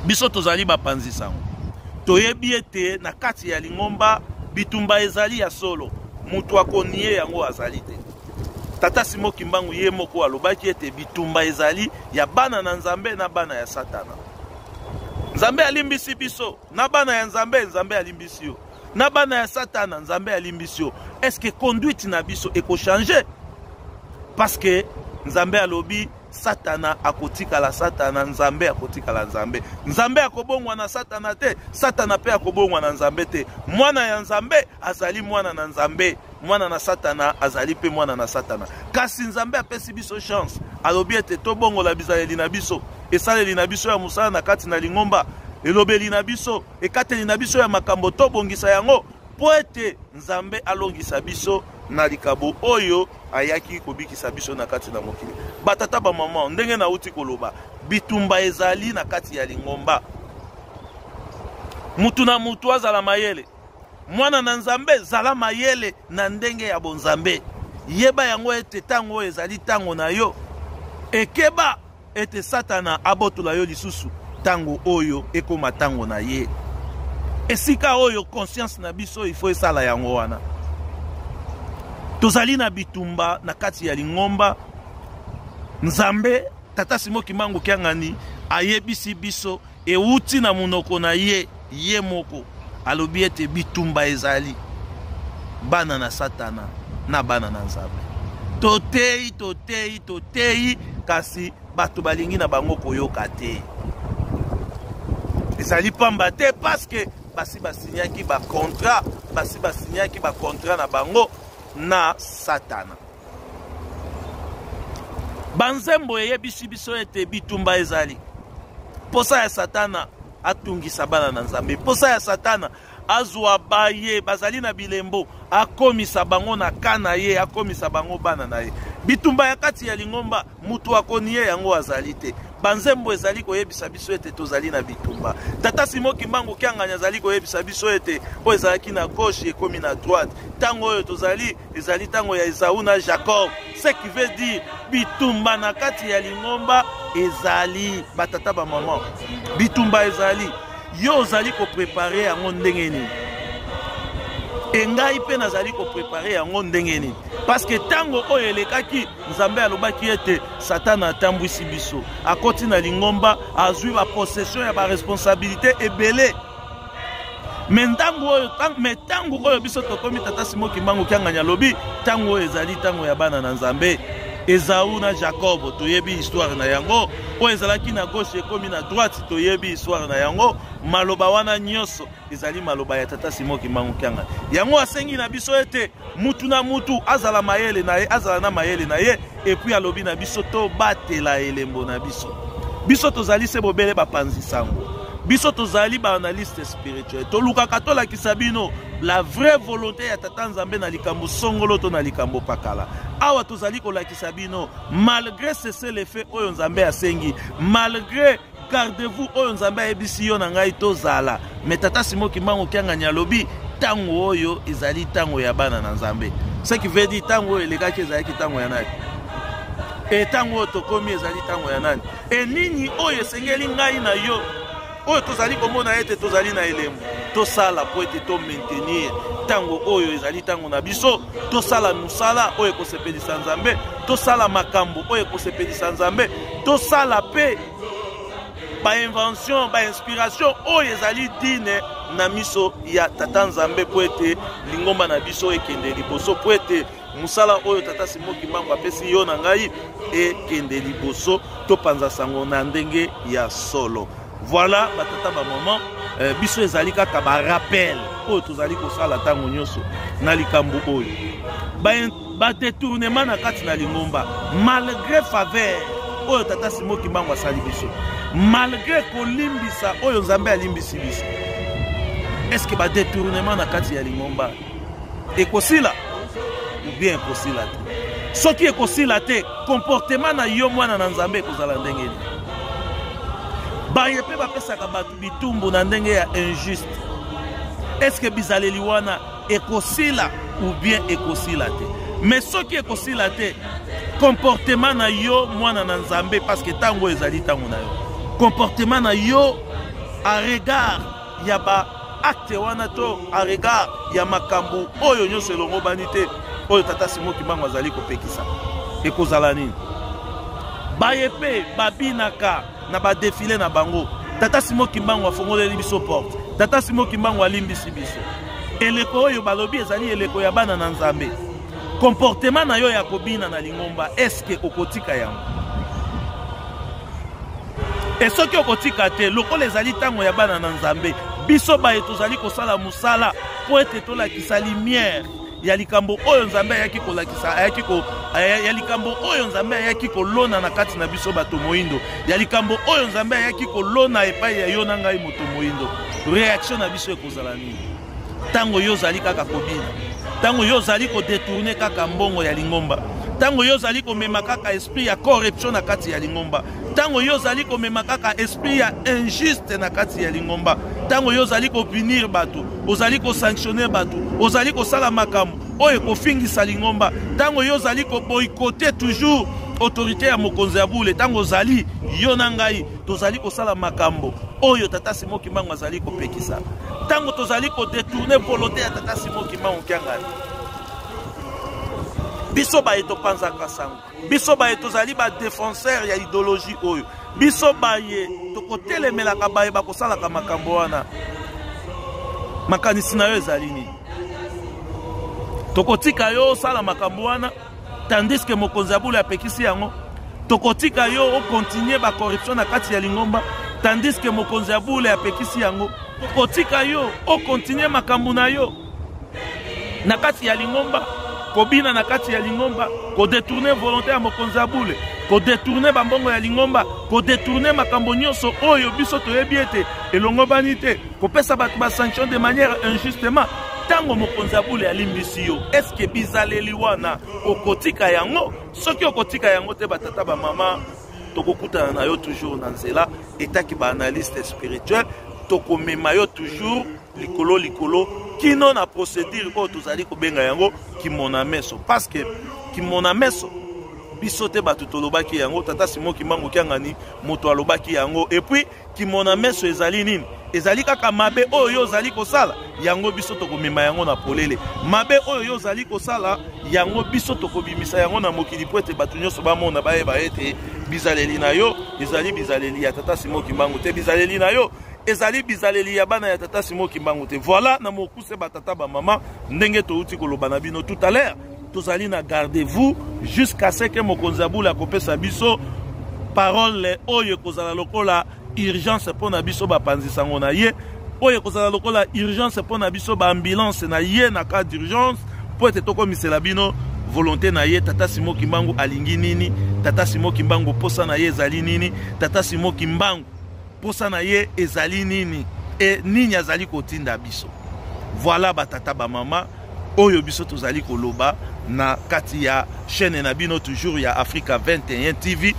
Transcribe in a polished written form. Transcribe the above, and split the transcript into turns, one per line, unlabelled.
Biso tozali bapanzi sango, toyebi ete na kati ya lingomba bitumba ezali ya solo, moto akonie yango azali te. Tata Simon Kimbangu ye moko alobaki ete bitumba ezali ya bana na Nzambe na bana ya Satana. Nzambe alimbisi biso na bana ya Nzambe, Nzambe alimbisi yo na bana ya Satana, Nzambe alimbisi yo. Est-ce que conduite na biso ekochange? Parce que Nzambe alobi Satana akotikala Satana, Nzambe akotikala Nzambe. Nzambe akobongwana Satana te, Satana mpe akobongwana Nzambe te. Mwana ya Nzambe azali mwana na Nzambe, mwana na Satana azali mpe mwana na Satana. Kasi Nzambe apesi biso chance, alobi ete tobongola bizaleli na biso, esaleli na biso ya mosala na kati na lingomba, elobeli na biso, ekateli na biso ya makambo, tobongisa yango mpo ete Nzambe alongisa biso na likabo oyo ayaki kobikisa biso na kati na mokili. Batata, bamama, ndenge nauti koloba, bitumba ezali na kati ya lingomba. Mutu na mutu azala mayele. Mwana na Nzambe, zala mayele na ndenge ya bonzambe. Yeba yango ete ntango oyo ezali ntango na yo. Ekeba ete Satana abotola yo lisusu ntango oyo ekoma ntango na ye. Esika oyo conscience na biso ifo esala yango wana. Tozali na bitumba na kati ya lingomba. Nzambe Tata Simon Kimbangu Kiangani ayebisi biso, ewuti na monoko na ye ye moko, alobi ete bitumba ezali bana na Satana na bana na Nzambe. Toteyi, toteyi, toteyi, kasi bato balingi na bango koyoka te. Ezali pamba te, parce que basi basignaki ba contrat, basi basignaki ba contrat na bango na Satana. Banzembo eyebisi biso ete bitumba ezali. Posa ya Satana atungisa bana na Nzambe. Posa ya Satana azwa baye bazali na bilembo, akomisa bango na ka na ye, akomisa bango bana na ye. Bitumba ya kati ya lingomba, mutu akonie yango azali te. Banzembo ezali koyebisa biso ete tozali na bitumba. Tata Simon Kimbangu Kiangani azali koyebisa biso ete oyo ezalaki na gauche ekomi na droite. Tango oyo tozali ezali ntango ya Esau na Jacob. Ce qui veut dire bitumba na kati ya lingomba ezali, batata ba mama, bitumba ezali. Yo ozali koprepare yango ndenge nini? E ngai mpe nazali koprepare yango ndenge nini? Parce que ntango oyo elekaki, Nzambe alobaki ete Satana atambwisi biso, akoti na lingomba, azwi ba possession ya ba responsabilité ebele. Me ntango oyo, me ntango oyo biso tokomi, Tata Simon Kimbangu Kiangani alobi, ntango oyo ezali ntango ya bana na Nzambe. Ezau na Jacob, toyebi histoire na yango. Oyo ezalaki na gauche ekomi na droite, toyebi histoire na yango. Maloba wana nyonso ezali maloba ya Tata Simon Kimbangu Kiangani. Yango asengi na biso ete mutu na mutu azala mayele na ye, azala na mayele na ye, et puis alobi na biso tobatela elembo na biso. Biso tozali se bobele bapanzi sango. Biso tozali ba analyste spirituel. Tolukaka tolakisa bino la vraie volonté ya Tata Nzambe na likambo songolo to na likambo pakala. Awa tozali kolakisa bino malgré cessez le feu oyo Nzambe asengi, malgré gardez-vous oyo Nzambe ayebisi yo na ngai tozala. Mais Tata Simon Kimbangu Kiangani alobi tango oyo ezali tango ya bana na Nzambe. Ce qui veut dire tango oyo elekaki ezalaki tango ya nani? E tango oyo tokomi ezali tango ya nani? E nini oyo esengeli ngai na yo oyo tozali komona ete tozali na elembo tosala po ete to maintenir tango oyo ezali tango na biso, tosala mosala oyo ekosepelisa Nzambe, tosala makambo oyo ekosepelisa Nzambe, tosala pe ba invention, ba inspiration oyo ezali digne na miso ya Tata Nzambe po ete lingomba na biso ekende liboso, po ete mosala oyo Tata Simon Kimbangu apesi yo na ngai ekende liboso, topanza sango na ndenge ya solo. Voilà batata ba maman, biso ezali kaka ba rappel oyo tozali kosala ntango nyonso na likambo oyo. Ba détournement na kati na lingomba, malgré faveur oyo Tata Simon Kimbangu asali biso, malgré kolimbisa oyo Nzambe alimbisi biso, est-ce que ba détournement na kati ya lingomba ekosila ou bien ekosila te? Soki ekosila te, comportement na yo mwana na Nzambe ekozala ndenge nini? Baye pe bapesaka bato bitumbu na ndenge ya injuste, est-ce que bizaleli wana ekosila ou bien ekosila te? Mais soki ekosila te, comportement na yo mwana na Nzambe, parce que tango ezali tango na yo, comportement na yo A regard ya ba acte wana to a regard ya makambo oyo nyonso elongobani te oyo tata Simon Kimbangu azali kopekisa, ekozala nini? Baye mpe babinaka na badefile na bango, tata Simon Kimbangu afongoleli biso porte, tata Simon Kimbangu alimbisi biso. Eleko oyo balobi ezali eleko ya bana na Nzambe. Comportement na yo ya kobina na lingomba, eske okotika yango? E soki okotika te, lokola ezali ntango ya bana na Nzambe, biso baye tozali kosala mosala mpo ete tolakisa lumière ya likambo oyo Nzambe ayaki kolakisa, ayaki ko, ya likambo oyo Nzambe ayaki kolona na kati na biso bato moindo, ya likambo oyo Nzambe ayaki kolona epai ya yo na ngai moto moindo, reaction na biso ekozala nini? Ntango yo ozali kaka kobina, ntango yo ozali kodetourne kaka mbongo ya lingomba, ntango yo ozali komema kaka esprit ya corruption na kati ya lingomba, ntango yo ozali komema kaka esprit ya injuste na kati ya lingomba, ntango yo ozali kopunir bato, ozali kosanctionne bato, ozali kosala makambo oyo ekofingisa lingomba, ntango yo ozali koboykote toujours autorité ya mokonzi ya bule, ntango ozali yo na ngai tozali kosala makambo oyo tata Simon Kimbangu azali kopekisa, ntango tozali kodetourne volonté ya tata Simon Kimbangu Kiangani, biso baye topanzaka sango, biso baye tozali badefenseur ya idéologie oyo, biso baye tokotelemelaka baye bakosalaka makambo wana, makanisi na yo ezali nini? Tokotika yo osala makambo wana tandis que mokonzi ya bule apekisi yango? Tokotika yo okontinue bacorruption na kati ya lingomba tandis que mokonzi ya bule apekisi yango? Tokotika yo okontinue makambo na yo na kati ya lingomba, kobina na kati ya lingomba, kodetourne volonté ya mokonzi ya bule, kodetourne bambongo ya lingomba, kodetourne makambo nyonso oyo biso toyebi ete elongobani te, kopesa bato basanction de manière injustement? Ntango mokonzi ya bule alimbisi yo, eske bizaleli wana okotika yango? Soki okotika yango te, batata bamama, tokokutana na yo toujours na nzela etaki baanalyste spirituel, tokomema yo toujours likolo likolo kino na procédure oyo tozali kobenga yango kimona meso. Parce que kimona meso, biso te bato tolobaki yango, tata Simon Kimbangu Kiangani moto alobaki yango. Et puis kimona meso ezali nini? Ezali kaka mabe oyo yo ozali kosala, yango biso tokomema yango na polele. Mabe oyo yo ozali kosala, yango biso tokobimisa yango na mokili po ete bato nyonso bamona, bayeba ete bizaleli na yo ezali bizaleli ya tata Simon Kimbangu te, bizaleli na yo ezali bizaleli ya bana ya tata Simon Kimbangu te. Voilà na mokuse, batata bamama, ndenge touti koloba na bino tout à l'heure, tozali na garde-vous jusqu'à ce que mokonzi ya bule akopesa biso parole oyo ekozala lokola urgence mpo na biso bapanzi sango na ye, oyo ekozala lokola urgence mpo na biso baambulance na ye na cas d'urgence, mpo ete tokomisela bino volonté na ye. Tata Simon Kimbangu alingi nini? Tata Simon Kimbangu posa na ye ezali nini? Tata Simon Kimbangu posa na ye ezali nini? E nini azali kotinda biso? Voilà, batata bamama, oyo biso tozali koloba na kati ya chaîne na bino toujours ya Africa 21 TV.